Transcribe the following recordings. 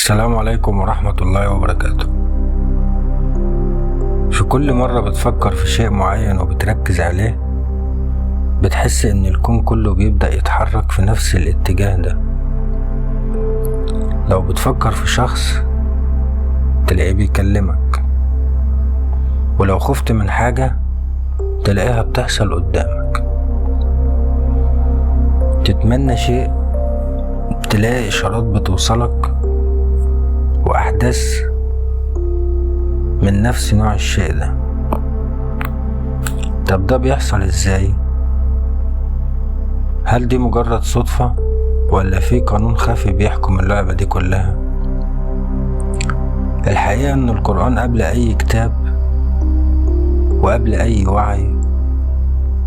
السلام عليكم ورحمة الله وبركاته. في كل مرة بتفكر في شيء معين وبتركز عليه بتحس ان الكون كله بيبدأ يتحرك في نفس الاتجاه ده. لو بتفكر في شخص تلاقيه بيكلمك، ولو خفت من حاجة تلاقيها بتحصل قدامك. تتمنى شيء تلاقي إشارات بتوصلك وأحداث من نفس نوع الشيء ده. طب ده بيحصل إزاي؟ هل دي مجرد صدفة ولا في قانون خفي بيحكم اللعبة دي كلها؟ الحقيقة إن القرآن قبل أي كتاب وقبل أي وعي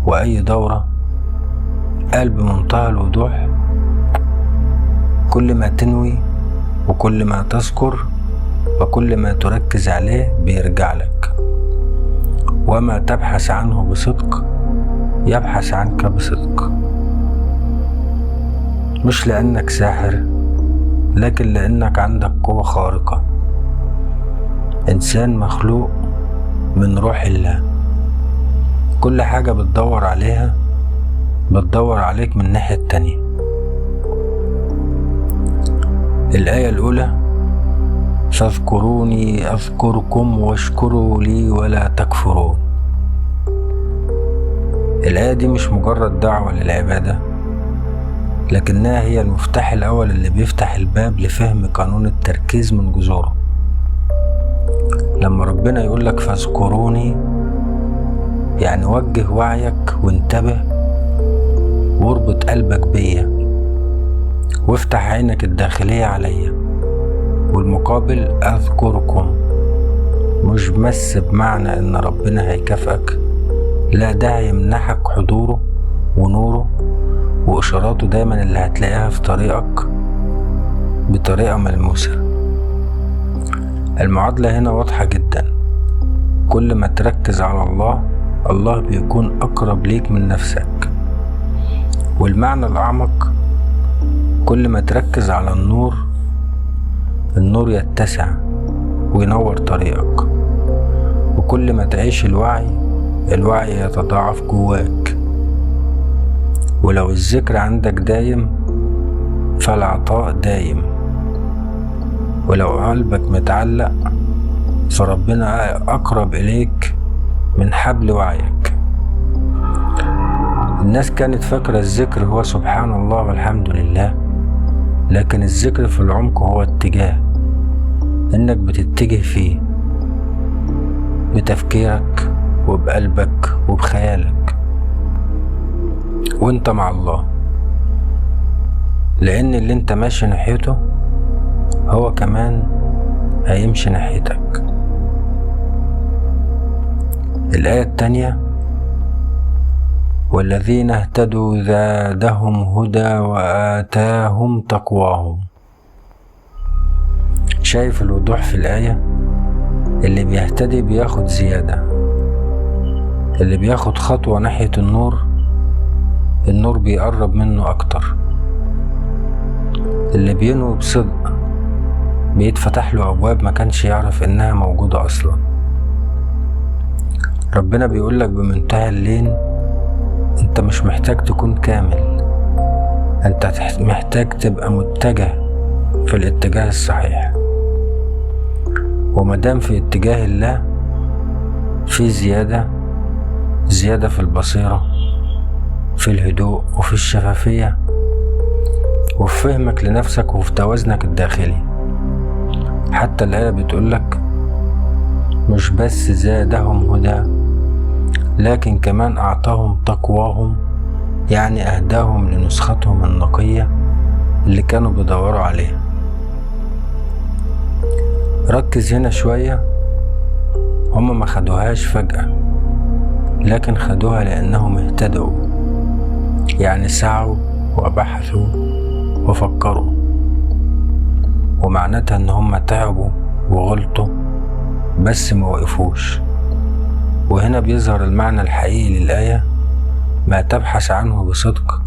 وأي دورة قال بمنتهى الوضوح: كل ما تنوي وكل ما تذكر وكل ما تركز عليه بيرجع لك، وما تبحث عنه بصدق يبحث عنك بصدق. مش لأنك ساحر، لكن لأنك عندك قوة خارقة، إنسان مخلوق من روح الله. كل حاجة بتدور عليها بتدور عليك من الناحية التانية. الآية الأولى: فاذكروني أذكركم واشكروا لي ولا تكفرون. الآية دي مش مجرد دعوة للعبادة، لكنها هي المفتاح الأول اللي بيفتح الباب لفهم قانون التركيز من جذوره. لما ربنا يقولك فاذكروني، يعني وجه وعيك وانتبه واربط قلبك بيا وافتح عينك الداخلية عليا. والمقابل أذكركم، مش بس بمعنى إن ربنا هيكافئك، لا، ده هيمنحك حضوره ونوره وإشاراته دايما اللي هتلاقيها في طريقك بطريقة ملموسة. المعادلة هنا واضحة جدا: كل ما تركز على الله، الله بيكون أقرب ليك من نفسك. والمعنى الأعمق: كل ما تركز على النور، النور يتسع وينور طريقك. وكل ما تعيش الوعي، الوعي يتضاعف جواك. ولو الذكر عندك دايم فالعطاء دايم، ولو قلبك متعلق فربنا أقرب إليك من حبل وعيك. الناس كانت فاكرة الذكر هو سبحان الله والحمد لله، لكن الذكر في العمق هو اتجاه، إنك بتتجه فيه بتفكيرك وبقلبك وبخيالك وانت مع الله، لأن اللي انت ماشي ناحيته هو كمان هيمشي ناحيتك. الآية التانية: والذين اهتدوا زادهم هدى وآتاهم تقواهم. شايف الوضوح في الآية؟ اللي بيهتدي بياخد زيادة، اللي بياخد خطوة ناحية النور، النور بيقرب منه أكتر. اللي بينوي بصدق بيتفتح له أبواب ما كانش يعرف إنها موجودة أصلا. ربنا بيقولك بمنتهى اللين: انت مش محتاج تكون كامل، انت محتاج تبقى متجه في الاتجاه الصحيح. ومادام في اتجاه الله في زيادة، زيادة في البصيرة، في الهدوء، وفي الشفافية، وفي فهمك لنفسك، وفي توازنك الداخلي. حتى الآية بتقولك مش بس زادهم هدى، لكن كمان أعطاهم تقواهم، يعني أهداهم لنسختهم النقية اللي كانوا بيدوروا عليها. ركز هنا شوية، هما ما خدوهاش فجأة، لكن خدوها لأنهم اهتدوا، يعني سعوا وبحثوا وفكروا، ومعناتها إن هما تعبوا وغلطوا بس ما وقفوش. وهنا بيظهر المعنى الحقيقي للآية: ما تبحث عنه بصدق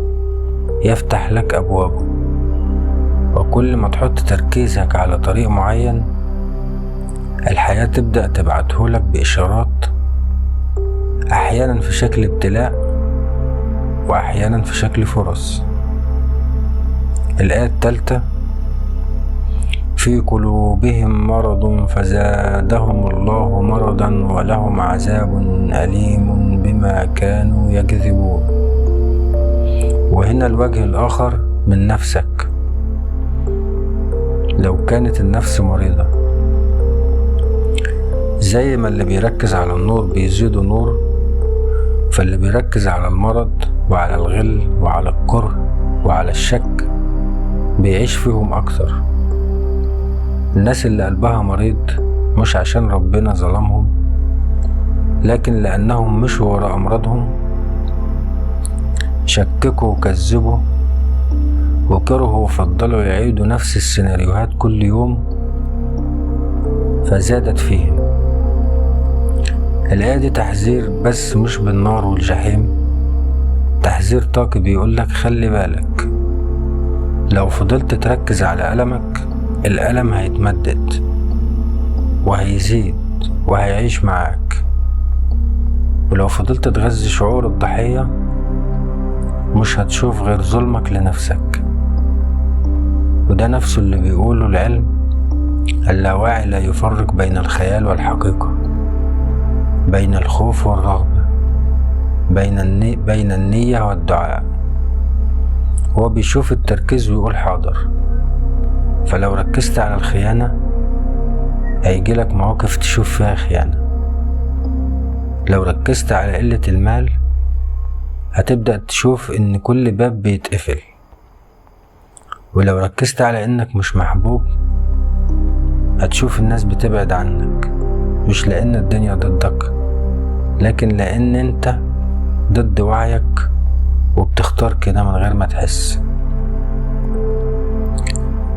يفتح لك أبوابه. وكل ما تحط تركيزك على طريق معين الحياة تبدأ تبعتهولك بإشارات، أحيانا في شكل ابتلاء وأحيانا في شكل فرص. الآية الثالثة: في قلوبهم مرض فزادهم الله مرضا ولهم عذاب أليم بما كانوا يكذبون. وهنا الوجه الآخر من نفسك، لو كانت النفس مريضة، زي ما اللي بيركز على النور بيزيده نور، فاللي بيركز على المرض وعلى الغل وعلى الكره وعلى الشك بيعيش فيهم أكتر. الناس اللي قلبها مريض مش عشان ربنا ظلمهم، لكن لأنهم مشوا وراء أمراضهم، شككوا وكذبوا وكرهوا وفضلوا يعيدوا نفس السيناريوهات كل يوم، فزادت فيهم. الآية دي تحذير، بس مش بالنار والجحيم، تحذير طاقي بيقولك خلي بالك، لو فضلت تركز على ألمك الألم هيتمدد وهيزيد وهيعيش معاك، ولو فضلت تغذي شعور الضحية مش هتشوف غير ظلمك لنفسك. وده نفسه اللي بيقوله العلم، اللاواعي لا يفرق بين الخيال والحقيقة، بين الخوف والرغبة، بين النية والدعاء. هو بيشوف التركيز ويقول حاضر. فلو ركزت على الخيانة هيجيلك مواقف تشوف فيها خيانة، لو ركزت على قلة المال هتبدأ تشوف إن كل باب بيتقفل، ولو ركزت على إنك مش محبوب هتشوف الناس بتبعد عنك، مش لأن الدنيا ضدك، لكن لأن أنت ضد وعيك وبتختار كده من غير ما تحس.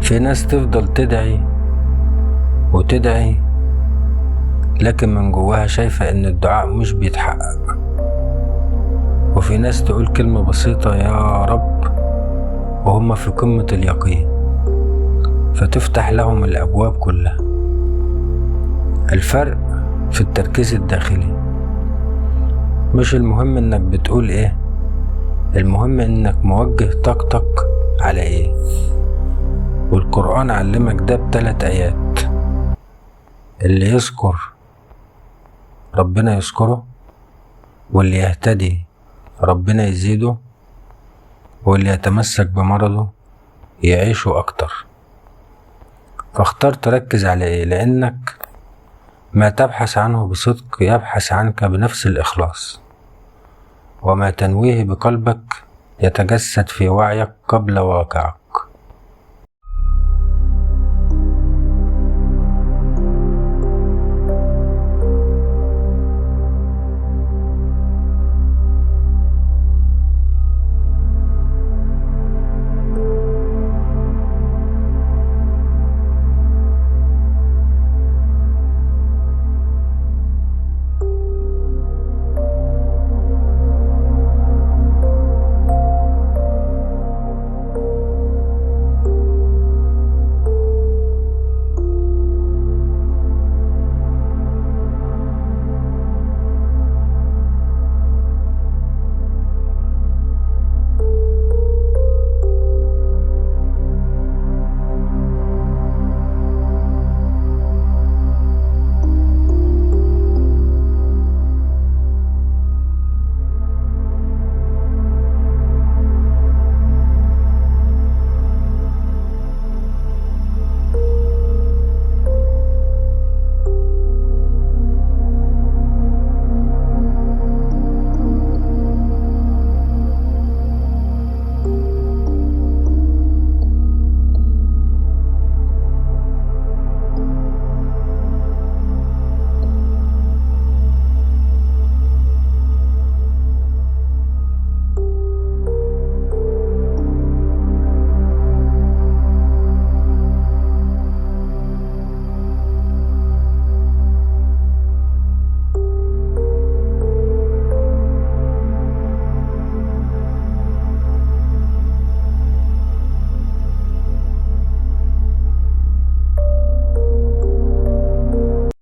في ناس تفضل تدعي وتدعي لكن من جواها شايفة إن الدعاء مش بيتحقق، وفي ناس تقول كلمة بسيطة يا رب وهم في قمة اليقين، فتفتح لهم الأبواب كلها. الفرق في التركيز الداخلي، مش المهم إنك بتقول إيه، المهم إنك موجه طاقتك على إيه. والقرآن علمك ده ب3 آيات: اللي يذكر ربنا يذكره، واللي يهتدي ربنا يزيده، واللي يتمسك بمرضه يعيشه أكتر. فاختار تركز على إيه، لأنك ما تبحث عنه بصدق يبحث عنك بنفس الإخلاص، وما تنويه بقلبك يتجسد في وعيك قبل واقعك.